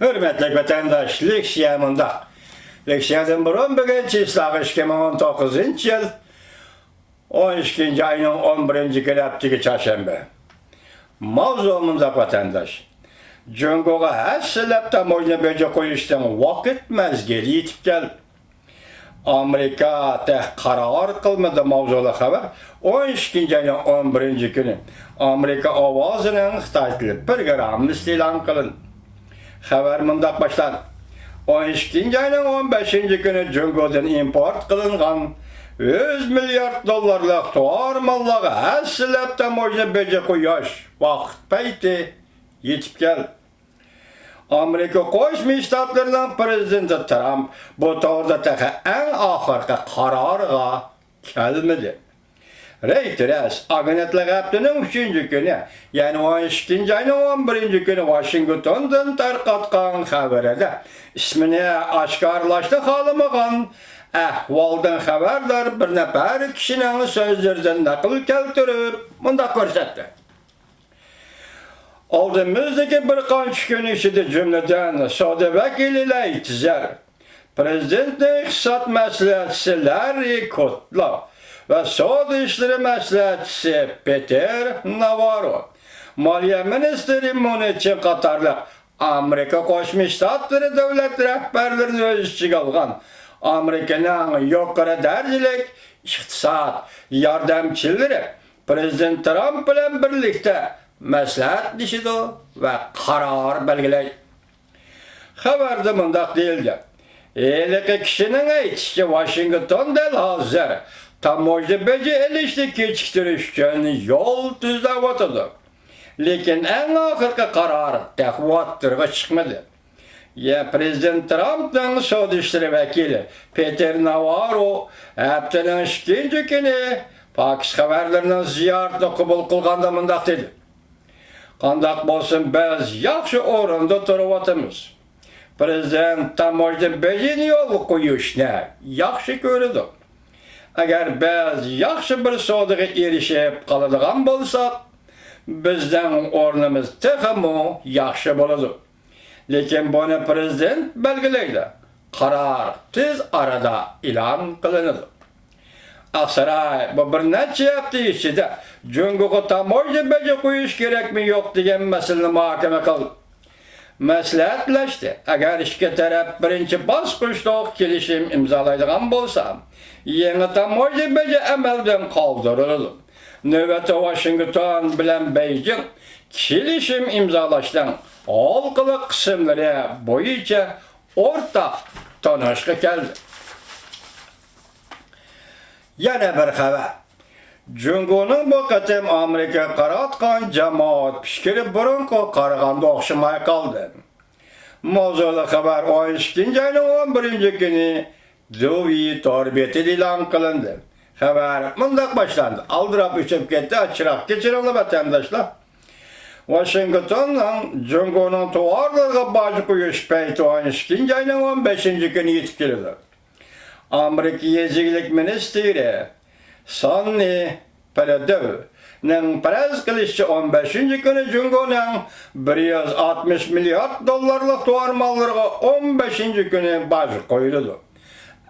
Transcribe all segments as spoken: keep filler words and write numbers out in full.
ھۆرمەتلىك ۋەتەنداش، لېكسىيە مۇنداق. لېكسىيەدىن بۇرۇن، بۈگۈن چىسلاغا ئىككى مىڭ ئون توققۇزىنچى يىل، ئون ئىككىنچى ئاينىڭ ئون بىرىنچى كۈنى، ھەپتىكى چارشەنبە. ماۋزۇ مۇنداق، ۋەتەنداش. جۇڭگوغا ھەسسىلەپ تاموژنا بېجى قويۇشنىڭ ۋاقىت مەزگىلى يېتىپ كەلدى. ئامېرىكا تېخى قارار قىلمىدى ماۋزۇلۇق خەۋەر. ئون ئىككىنچى ئاينىڭ ئون بىرىنچى كۈنى ئامېرىكا ئاۋازىنىڭ خىتاي تىلى پروگراممىسىدا ئېلان قىلىندى. خەۋەر مۇنداق باشلاندى. ئون ئىككىنچى ئاينىڭ ئون بەشىنچى كۈنى جۇڭگودىن ئىمپورت قىلىنغان يۈز مىليارد دوللارلىق تاۋار ماللارغا ھەسسىلەپ تاموژنا بېجى قويۇش ۋاقىت پەيتى يېتىپ كەلدى. ئامېرىكا قوشما شتاتلىرىنىڭ پىرېزىدېنتى ترامپ بۇ توغرىدا تېخى ئەڭ ئاخىرقى قارارغا كەلمىدى. رېيتېرس ئاگېنتلىقى ھەپتىنىڭ ئۈچىنچى كۈنى، يەنى ئون ئىككىنچى ئاينىڭ ئون بىرىنچى كۈنى ۋاشىنگتوندىن تارقاتقان خەۋىرىدە ئىسمىنى ئاشكارىلاشنى خالىمىغان، ئەھۋالدىن خەۋەردار بىر نەپەر كىشىنىڭ سۆزلىرىدىن نەقىل كەلتۈرۈپ مۇنداق كۆرسەتتى. ئالدىمىزدىكى بىر قانچە كۈن ئىچىدە، جۈملىدىن، سودا ۋەكىلى لەي تىزەر، پىرېزىدېنتنىڭ ئىقتىساد مەسلىھەتچىسى لاررى كودلو ۋە سودا ئىشلىرى مەسلىھەتچىسى پېتېر ناۋاررو، مالىيە مىنىستىرى مۇنى چىن قاتارلىق ئامېرىكا قوشما شتاتلىرى دۆلەت رەھبەرلىرىنى ئۆز ئىچىگە ئالغان ئامېرىكىنىڭ يۇقىرى دەرىجىلىك ئىقتىساد ياردەمچىلىرى پىرېزىدېنت ترامپ بىلەن بىرلىكتە مەسلىھەتلىشىدۇ ۋە قارار بەلگىلەيدۇ. خەۋەردە مۇنداق دېيىلگەن: ھېلىقى كىشىنىڭ ئېيتىشىچە، ۋاشىنگتون دەل ھازىر تاموژنا بېجى ئېلىشنى كېچىكتۈرۈش ئۈچۈن يول تۈزلەۋاتىدۇ. لېكىن ئەڭ ئاخىرقى قارار تېخى ئوتتۇرىغا چىقمىدى. يە، پىرېزىدېنت ترامپنىڭ سودا ئىشلىرى ۋەكىلى پېتېر ناۋاررو ھەپتىنىڭ ئىككىنچى كۈنى پاكس خەۋەرلىرىنىڭ زىيارىتىنى قوبۇل قىلغاندا مۇنداق دېدى: قانداق بولسۇن، بىز ياخشى ئورۇندا تۇرۇۋاتىمىز. پىرېزىدېنت تاموژنا بېجىنى يولغا قويۇشنى ياخشى كۆرىدۇ. ئەگەر بىز ياخشى بىر سودىغا ئېرىشىپ قالىدىغان بولساق، بىزنىڭ ئورنىمىز تېخىمۇ ياخشى بولىدۇ. لېكىن بۇنى پىرېزىدېنت بەلگىلەيدۇ. قارار تېز ئارىدا ئېلان قىلىنىدۇ. ئاقساراي بۇ بىر نەچچە ھەپتە ئىچىدە جۇڭگوغا تاموژنا بېجى قويۇش كېرەكمۇ يوق دېگەن مەسىلىنى مۇھاكىمە قىلدى. مەسلىھەتلەشتى. ئەگەر ئىككى تەرەپ بىرىنچى باسقۇچلۇق كېلىشىم ئىمزالايدىغان بولسا، يېڭى تاموژنا بېجى ئەمەلدىن قالدۇرۇلىدۇ. نۆۋەتتە ۋاشىنگتون بىلەن بېيجىڭ كېلىشىم ئىمزالاشنىڭ ھالقىلىق قىسىملىرى بويىچە ئورتاق تونۇشقا كەلدى. يەنە بىر خەۋەر. جۇڭگونىڭ بۇ قېتىم ئامېرىكىغا قاراتقان جامائەت پىكرى بۇرۇنقىغا قارىغاندا ئوخشىماي قالدى. ماۋزۇلۇق خەۋەر ئون ئىككىنچى ئاينىڭ ئون بىرىنچى كۈنى دۇۋى تور بېتىدە ئېلان قىلىندى. خەۋەر مۇنداق باشلاندى. ئالدىراپ ئۆچۈپ كەتتى، چىراغ كەچۈرۈڭلار، ۋەتەنداشلار. ۋاشىنگتوننىڭ جۇڭگونىڭ تاۋارلىرىغا باج قويۇش پەيتى ئون ئىككىنچى ئاينىڭ ئون بەشىنچى كۈنى يېتىپ كېلىدۇ. ئامېرىكا يېزا ئىگىلىك مىنىستىرى ساننى پېرېدۇۋنىڭ پەرەز قىلىشىچە، ئون بەشىنچى كۈنى جۇڭگونىڭ بىر يۈز ئاتمىش مىليارد دوللارلىق تاۋار ماللىرىغا ئون بەشىنچى كۈنى باج قويۇلىدۇ.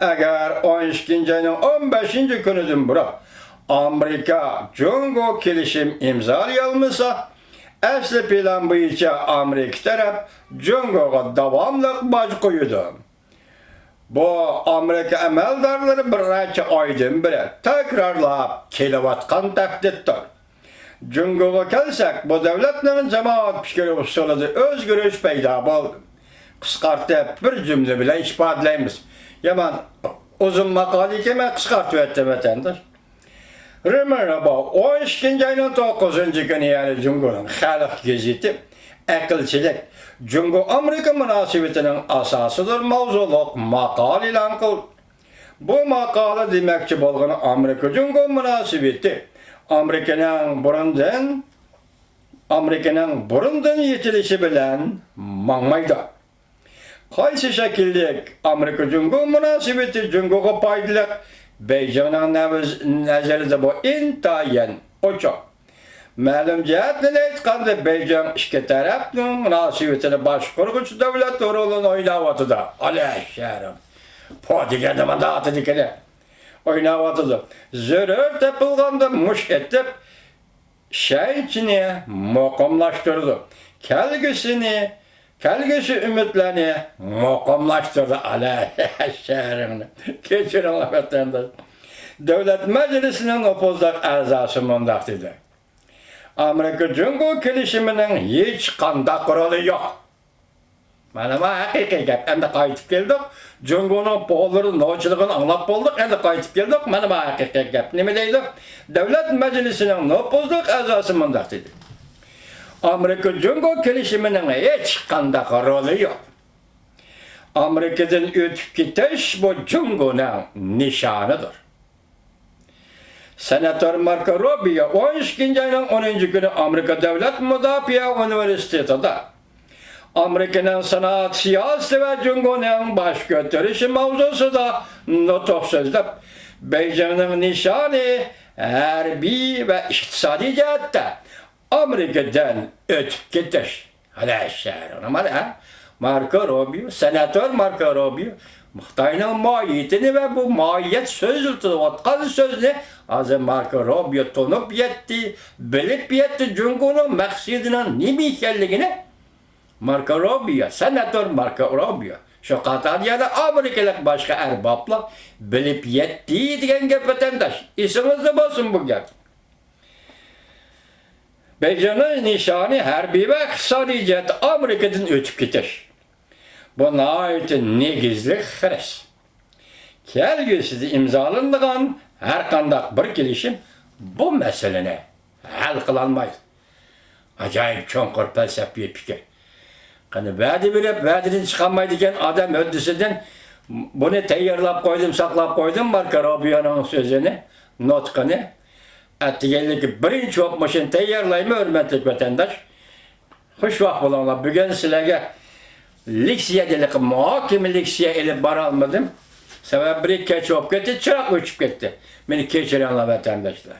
ئەگەر ئون ئىككىنچى ئاينىڭ ئون بەشىنچى كۈنىدىن بۇرۇن ئامېرىكا جۇڭگو كېلىشىم ئىمزالىيالمىسا، ئەسلى پىلان بويىچە ئامېرىكا تەرەپ جۇڭگوغا داۋاملىق باج قويىدۇ. بۇ ئامېرىكا ئەمەلدارلىرى بىر نەچچە ئايدىن بېرى تەكرارلاپ كېلىۋاتقان تەھدىتتۇر. جۇڭگوغا كەلسەك، بۇ دۆلەتنىڭ جامائەت پىكرى ئۇسۇلىدا ئۆزگىرىش پەيدا بولدى. قىسقارتىپ بىر جۈملە بىلەن ئىپادىلەيمىز. يامان ئۇزۇن ماقالە ئىكەن، مەن قىسقارتىۋەتتىم، ۋەتەنداش. رېمېربا ئون ئىككىنچى ئاينىڭ توققۇزىنچى كۈنى، يەنى جۇڭگونىڭ خەلق گېزىتى، ئەقىلچىلىك، جۇڭگو ئامېرىكا مۇناسىۋىتىنىڭ ئاساسىدۇر ماۋزۇلۇق ماقالە ئېلان قىلدى. بۇ ماقالە دېمەكچى بولغىنى ئامېرىكا جۇڭگو مۇناسىۋىتى ئامېرىكىنىڭ بۇرۇندىن، ئامېرىكىنىڭ بۇرۇندىن يېتىلىشى بىلەن ماڭمايدۇ. قايسى شەكىللىك ئامېرىكا جۇڭگو مۇناسىۋىتى جۇڭگوغا پايدىلىق؟ بېيجىڭنىڭ نەۋز-، نەزىرىدە بۇ ئىنتايىن ئوچۇق. مەلۇم جەھەتتىن ئېيتقاندا، بېيجىڭ ئىككى تەرەپنىڭ مۇناسىۋىتىنى باشقۇرغۇچى دۆلەت رولىنى ئويناۋاتىدۇ. ئالە شەھىرىم. پو دېگەندە مانا ئاتىدىكىنى ئويناۋاتىدۇ. زۆرۈر تېپىلغاندا مۇش ئېتىپ، ئىشەنچنى مۇقىملاشتۇرىدۇ. كەلگۈسىنى، كەلگۈسى ئۈمىدلەرنى مۇقىملاشتۇرىدۇ. ئالە شەھىرىمنى. كەچۈرۈڭلار، ۋەتەنداش. دۆلەت مەجلىسىنىڭ نوپۇزلۇق ئەزاسى مۇنداق دېدى. ئامېرىكا جۇڭگو كېلىشىمىنىڭ ھېچقانداق رولى يوق. مانا بۇ ھەقىقىي گەپ. ئەمدى قايتىپ كەلدۇق. جۇڭگونىڭ پولىرى نوچىلىقىنى ئاڭلاپ بولدۇق. ئەمدى قايتىپ كەلدۇق. مانا بۇ ھەقىقىي گەپ. نېمە دەيدۇ؟ دۆلەت مەجلىسىنىڭ نوپۇزلۇق ئەزاسى مۇنداق دېدى. ئامېرىكا جۇڭگو كېلىشىمىنىڭ ھېچقانداق رولى يوق. ئامېرىكىدىن ئۆتۈپ كېتىش بۇ جۇڭگونىڭ نىشانىدۇر. سېناتور ماركو روبىيو ئون ئىككىنچى ئاينىڭ ئونىنچى كۈنى ئامېرىكا دۆلەت مۇداپىئە ئۇنىۋېرسىتېتىدا ئامېرىكىنىڭ سانائەت سىياسىتى ۋە جۇڭگونىڭ باش كۆتۈرۈشى ماۋزۇسىدا نۇتۇق سۆزلەپ، بېيجىڭنىڭ نىشانى ھەربىي ۋە ئىقتىسادىي جەھەتتە ئامېرىكىدىن ئۆتۈپ كېتىش. ھەلە شەھىرىڭ مانا، ھە؟ ماركو روبىيو، سېناتور ماركو روبىيو خىتاينىڭ ماھىيىتىنى ۋە بۇ ماھىيەت سۆزلىتىۋاتقان سۆزنى ھازىر ماركو روبىيو تونۇپ يەتتى، بىلىپ يەتتى، جۇڭگونىڭ مەقسىتىنىڭ نېمە ئىكەنلىكىنى ماركو روبىيو، سېناتور ماركو روبىيو، شۇ قاتاردا يەنە ئامېرىكىلىق باشقا ئەربابلار بىلىپ يەتتى دېگەن گەپ، ۋەتەنداش. ئېسىڭىزدە بولسۇن بۇ گەپ. بېيجىڭنىڭ نىشانى ھەربىي ۋە ئىقتىسادىي جەھەتتە ئامېرىكىدىن ئۆتۈپ كېتىش. بۇ ناھايىتى نېگىزلىك خىرىس. كەلگۈسىدە ئىمزالىنىدىغان ھەرقانداق بىر كېلىشىم بۇ مەسىلىنى ھەل قىلالمايدۇ. ئاجايىپ چوڭقۇر پەلسەپىۋى پىكىر. قېنى، ۋەدە بېرىپ، ۋەدىدىن چىقالمايدىكەن ئادەم ھۆددىسىدىن، بۇنى تەييارلاپ قويدۇم، ساقلاپ قويدۇم، ماركو روبىيونىڭ سۆزىنى، نۇتقىنى. ئەتىگەنلىكى بىرىنچى بولۇپ مۇشۇنى تەييارلايمەن، ھۆرمەتلىك ۋەتەنداش. خۇشۋاق بولۇڭلار. بۈگۈن سىلەرگە لېكسىيە دېلىقى، مۇھاكىمە لېكسىيە ئېلىپ بارالمىدىم. سەۋەبى، بىر كەچ بولۇپ كەتتى، چىراغ ئۆچۈپ كەتتى. مېنى كەچۈرۈڭلار، ۋەتەنداشلار.